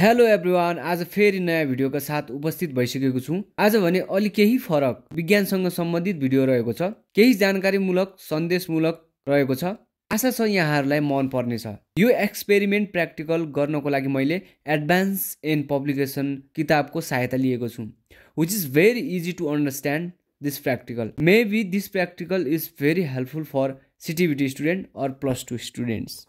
Hello everyone, आज फेरि नयाँ भिडियोका साथ उपस्थित भइसकेको छु। आज भने अलि केही फरक विज्ञानसँग सम्बन्धित भिडियो रहेको छ, केही जानकारीमूलक सन्देशमूलक रहेको छ। आशा छ यहाँहरूलाई मन पर्नेछ। यो एक्सपेरिमेन्ट प्र्याक्टिकल गर्नको लागि मैले एडभान्स इन पब्लिकेसन किताबको सहायता लिएको छु, which is very easy to understand this practical. Maybe this practical is very helpful for CTEVT student or +2 students.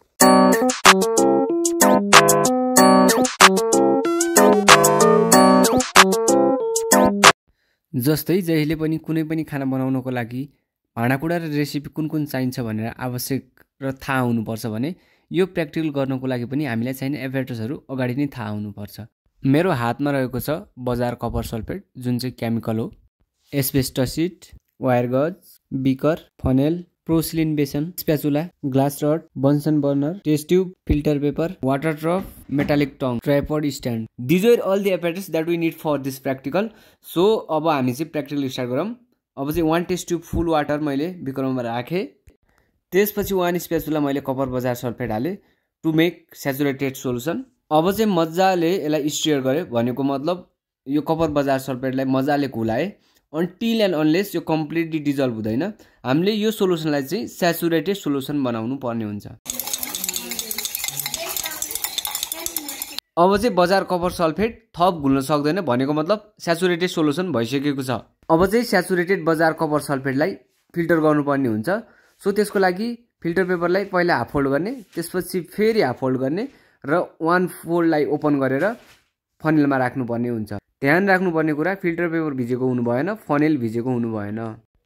जस्तै जहिले पनि कुनै पनि खाना बनाउनको लागि भाँडाकुँडा र रेसिपी कुन कुन चाहिन्छ भनेर आवश्यक र थाहा हुनुपर्छ भने यो प्र्याक्टिकल गर्नको लागि पनि हामीलाई चाहिने एपेरेटसहरू अगाडि नै थाहा हुनुपर्छ। मेरो हातमा रहेको छ बजार कपर सल्फेट, जुन चाहिँ केमिकल हो, asbestos sheet, wire gauze, beaker, funnel, porcelain basin, spatula, glass rod, Bunsen burner, test tube, filter paper, water trough, metallic tong, tripod stand. These are all the apparatus that we need for this practical. So अब हामी चाहिँ practical start गरौँ। अब चाहिँ 1 test tube फुल water मैले बिकरमा राखेँ। त्यसपछि 1 spatula मैले कपर बजार सल्फेट हालेँ टु मेक सेचुरेटेड सोल्युसन। अब चाहिँ मजाले यसलाई स्टियर गरेँ, भनेको मतलब यो कपर बजार सल्फेटलाई मजाले घुलाएँ अन्टिल एन्ड अनलेस यो कम्प्लिटली डिजल्भ हुँदैन। हामीले यो सोल्युसनलाई चाहिँ सेचुरेटेड सोल्युसन बनाउनु पर्ने हुन्छ। अब चाहिँ बजार कपर सल्फेट थप घुल्न सक्दैन, भनेको मतलब सेचुरेटेड सोल्युसन भइसकेको छ। अब चाहिँ सेचुरेटेड बजार कपर सल्फेटलाई फिल्टर गर्नुपर्ने हुन्छ। सो त्यसको लागि फिल्टर पेपरलाई पहिला हाफ फोल्ड गर्ने, त्यसपछि फेरि हाफ फोल्ड गर्ने र 1 फोल्डलाई ओपन गरेर फनेलमा राख्नुपर्ने हुन्छ। ध्यान राख्नुपर्ने कुरा, फिल्टर पेपर भिजेको हुनु भएन, फनेल भिजेको हुनु भएन।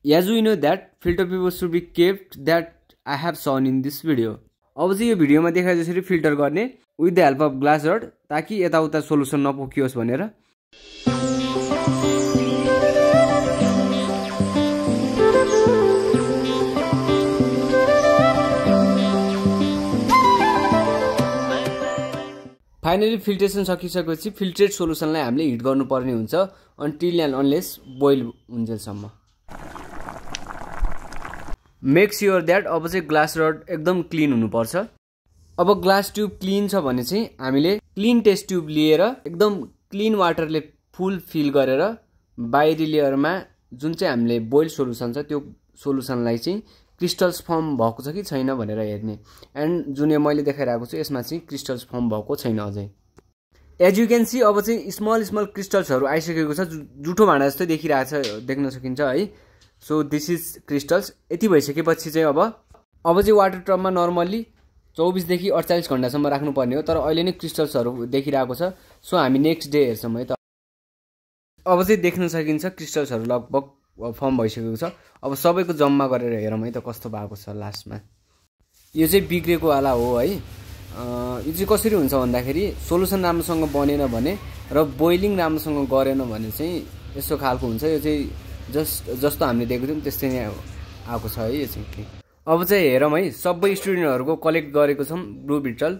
As we know that filter paper should be kept that I have shown in this video. अब चाहिँ यो भिडियोमा देखाए जसरी फिल्टर गर्ने with the help of glass rod, ताकि यताउता सोल्युसन नपोकियोस् भनेर। फाइनली फिल्ट्रेसन सकिसकेपछि फिल्ट्रेट सोल्युसनलाई हामीले हिट गर्नुपर्ने हुन्छ अन्टिल एन्ड अनलेस बोइल हुन्जेलसम्म। मेक स्योर द्याट अब चाहिँ ग्लास रड एकदम क्लिन हुनुपर्छ। अब ग्लास ट्युब क्लिन छ भने चाहिँ हामीले क्लिन टेस्ट ट्युब लिएर एकदम क्लिन वाटरले फुल फिल गरेर बाहिरी लेयरमा जुन चाहिँ हामीले बोइल सोल्युसन छ त्यो सोल्युसनलाई चाहिँ क्रिस्टल्स फर्म भएको छ कि छैन भनेर हेर्ने। एन्ड जुन मैले देखाइरहेको छु यसमा चाहिँ क्रिस्टल्स फर्म भएको छैन अझै। एज यु क्यान सी अब चाहिँ स्मल स्मल क्रिस्टल्सहरू आइसकेको छ, जुठो भाँडा जस्तै देखिरहेको छ, देख्न सकिन्छ है। So this is crystals. यति भइसकेपछि चाहिँ अब चाहिँ वाटर टपमा नर्मल्ली 24 देखि 48 घन्टासम्म राख्नुपर्ने हो, तर अहिले नै क्रिस्टल्सहरू देखिरहेको छ। सो हामी नेक्स्ट डे हेर्छौँ है त। अब चाहिँ देख्न सकिन्छ क्रिस्टल्सहरू लगभग फर्म भइसकेको छ। अब सबैको जम्मा गरेर हेरौँ है त कस्तो भएको छ लास्टमा। यो चाहिँ बिग्रेको वाला हो है। यो चाहिँ कसरी हुन्छ भन्दाखेरि सोल्युसन राम्रोसँग बनेन भने र बोइलिङ राम्रोसँग गरेन भने चाहिँ यस्तो खालको हुन्छ। यो चाहिँ जस्तो हामीले देखेको थियौँ त्यस्तै नै आएको छ है यो चाहिँ। अब चाहिँ हेरौँ है, सबै स्टुडेन्टहरूको कलेक्ट गरेको छौँ ब्लू बिटल,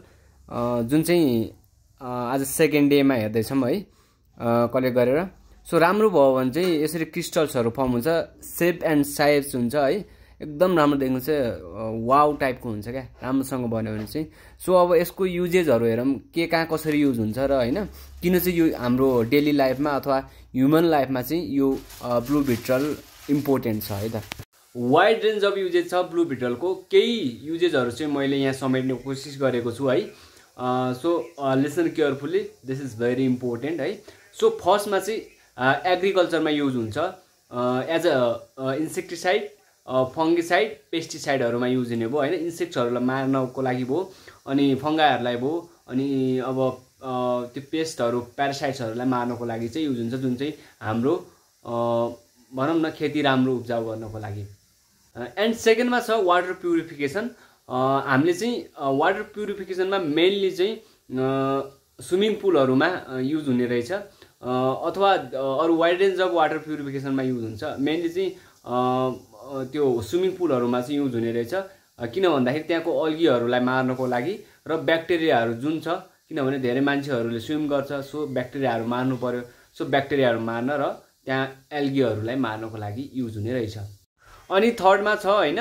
जुन चाहिँ आज सेकेन्ड डेमा हेर्दैछौँ है कलेक्ट गरेर। सो राम्रो भयो भने चाहिँ यसरी क्रिस्टल्सहरू फर्म हुन्छ, सेप एन्ड साइज हुन्छ है, एकदम राम्रो देख्नु चाहिँ वाउ टाइपको हुन्छ क्या, राम्रोसँग बन्यो भने चाहिँ। सो अब यसको युजेसहरू हेरौँ के कहाँ कसरी युज हुन्छ र होइन, किन चाहिँ यो हाम्रो डेली लाइफमा अथवा ह्युमन लाइफमा चाहिँ यो ब्लू बिटल इम्पोर्टेन्ट छ है त। वाइड रेन्ज अफ युजेस छ ब्लू बिटलको। केही युजेसहरू चाहिँ मैले यहाँ समेट्ने कोसिस गरेको छु है। So listen carefully, this is very important है। सो फर्स्टमा चाहिँ एग्रिकल्चरमा युज हुन्छ एज अ इन्सेक्टिसाइड, फङ्गिसाइड, पेस्टिसाइडहरूमा युज हुने भयो होइन। इन्सेक्ट्सहरूलाई मार्नको लागि भयो, अनि फङ्गाहरूलाई भयो, अनि अब त्यो पेस्टहरू प्यारासाइट्सहरूलाई मार्नको लागि चाहिँ युज हुन्छ, जुन चाहिँ हाम्रो भनौँ न खेती राम्रो उब्जाउ गर्नको लागि। एन्ड सेकेन्डमा छ वाटर प्युरिफिकेसन। हामीले चाहिँ वाटर प्युरिफिकेसनमा मेनली चाहिँ स्विमिङ पुलहरूमा युज हुने रहेछ, अथवा अरू वाइड रेन्ज अफ वाटर प्युरिफिकेसनमा युज हुन्छ। मेनली चाहिँ त्यो स्विमिङ पुलहरूमा चाहिँ युज हुने रहेछ, किन भन्दाखेरि त्यहाँको अल्गीहरूलाई मार्नको लागि र ब्याक्टेरियाहरू जुन छ, किनभने धेरै मान्छेहरूले स्विम गर्छ, सो ब्याक्टेरियाहरू मार्नु पर्यो। सो ब्याक्टेरियाहरू मार्न र त्यहाँ एल्गीहरूलाई मार्नको लागि युज हुने रहेछ। अनि थर्डमा छ होइन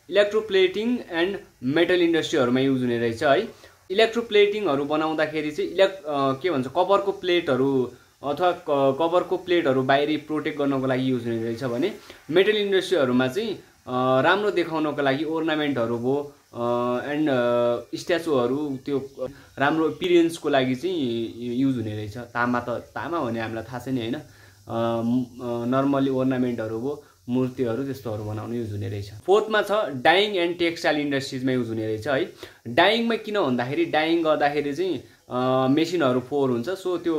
इलेक्ट्रोप्लेटिङ एन्ड मेटल इन्डस्ट्रीहरूमा युज हुने रहेछ है। इलेक्ट्रोप्लेटिङहरू बनाउँदाखेरि चाहिँ के भन्छ कपरको प्लेटहरू अथवा कपरको प्लेटहरू बाहिरी प्रोटेक्ट गर्नको लागि युज हुने रहेछ भने मेटल इन्डस्ट्रीहरूमा चाहिँ राम्रो देखाउनको लागि ओर्नामेन्टहरू भयो एन्ड स्ट्याचुहरू त्यो राम्रो एपिरियन्सको लागि चाहिँ युज हुने रहेछ। तामा भने हामीलाई थाहा छैन हैन, नर्मली ओर्नामेन्टहरू भयो मूर्तिहरू त्यस्तोहरू बनाउन युज हुने रहेछ। फोर्थमा छ डाइङ एन्ड टेक्सटाइल इन्डस्ट्रिजमा युज हुने रहेछ है। डाइङमा किन भन्दाखेरि डाइङ गर्दाखेरि चाहिँ मेसिनहरू फोहोर हुन्छ, सो त्यो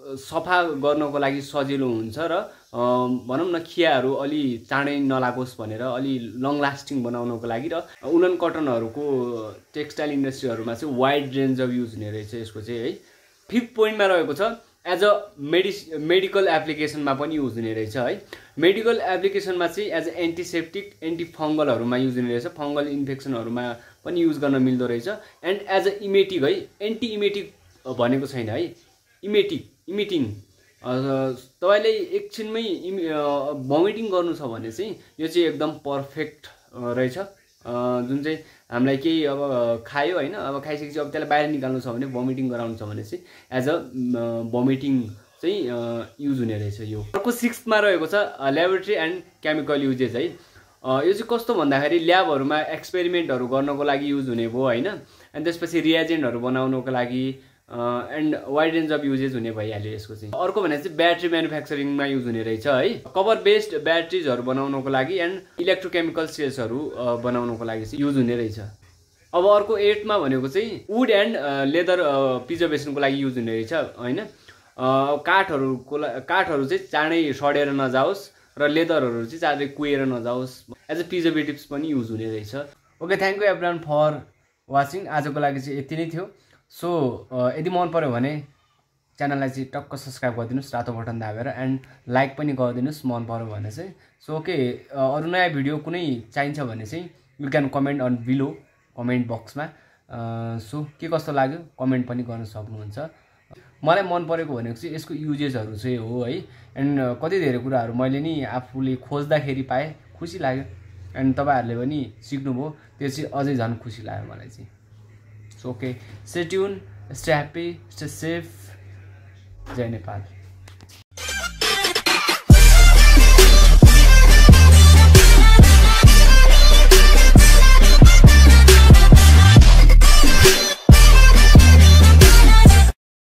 सफा गर्नको लागि सजिलो हुन्छ र भनौँ न खियाहरू अलि चाँडै नलागोस् भनेर अलि लङ लास्टिङ बनाउनको लागि र उलन कटनहरूको टेक्सटाइल इन्डस्ट्रीहरूमा चाहिँ वाइड रेन्ज अफ युज हुने रहेछ यसको चाहिँ है। फिफ्थ पोइन्टमा रहेको छ एज अ मेडिकल एप्लिकेसनमा पनि युज हुने रहेछ है। मेडिकल एप्लिकेसनमा चाहिँ एज अ एन्टिसेप्टिक एन्टिफङ्गलहरूमा युज हुने रहेछ, फङ्गल इन्फेक्सनहरूमा पनि युज गर्न मिल्दो रहेछ। एन्ड एज अ इमेटिक है, एन्टी इमेटिक भनेको छैन है, इमिटिङ तपाईँले एकछिनमै भमिटिङ गर्नु छ भने चाहिँ यो चाहिँ एकदम पर्फेक्ट रहेछ। जुन चाहिँ हामीलाई केही अब खायो होइन, अब खाइसकेपछि अब त्यसलाई बाहिर निकाल्नु छ भने भमिटिङ गराउनु छ भने चाहिँ एज अ भमिटिङ चाहिँ युज हुने रहेछ यो। अर्को सिक्स्थमा रहेको छ ल्याबोरेटरी एन्ड केमिकल युजेज है। यो चाहिँ कस्तो भन्दाखेरि ल्याबहरूमा एक्सपेरिमेन्टहरू गर्नको लागि युज हुने भयो होइन, अनि त्यसपछि रिएजेन्टहरू बनाउनको लागि and wide range of uses हुने भइहाल्यो यसको चाहिँ। अर्को भने चाहिँ ब्याट्री म्यानुफ्याक्चरिङमा युज हुने रहेछ है, कपर बेस्ड ब्याट्रिजहरू बनाउनको लागि एन्ड इलेक्ट्रोकेमिकल सेल्सहरू बनाउनको लागि चाहिँ युज हुने रहेछ। अब अर्को 8मा भनेको चाहिँ वुड एन्ड लेदर प्रिजर्भेसनको लागि युज हुने रहेछ होइन। काठहरू चाहिँ चाँडै सडेर नजाओस् र लेदरहरू चाहिँ चाँडै कुहेर नजाओस्, एज अ प्रिजर्भेटिभ्स पनि युज हुने रहेछ। Okay, thank you everyone for watching. आजको लागि चाहिँ यति नै थियो। सो यदि मन पर्यो भने च्यानललाई चाहिँ टक्क सब्सक्राइब गरिदिनुहोस् रातो बटन दाबेर, एन्ड लाइक पनि गरिदिनुहोस् मन पर्यो भने चाहिँ। सो ओके, अरू नयाँ भिडियो कुनै चाहिन्छ भने चाहिँ you can comment on below comment बक्समा। सो के कस्तो लाग्यो कमेन्ट पनि गर्न सक्नुहुन्छ। मलाई मन परेको भनेको चाहिँ यसको युजेसहरू चाहिँ हो है, एन्ड कति धेरै कुराहरू मैले नि आफूले खोज्दाखेरि पाएँ, खुसी लाग्यो, एन्ड तपाईँहरूले पनि सिक्नुभयो, त्यो चाहिँ अझै झन् खुसी लाग्यो मलाई चाहिँ। So okay, stay tuned, stay happy, stay safe. Jai Nepal.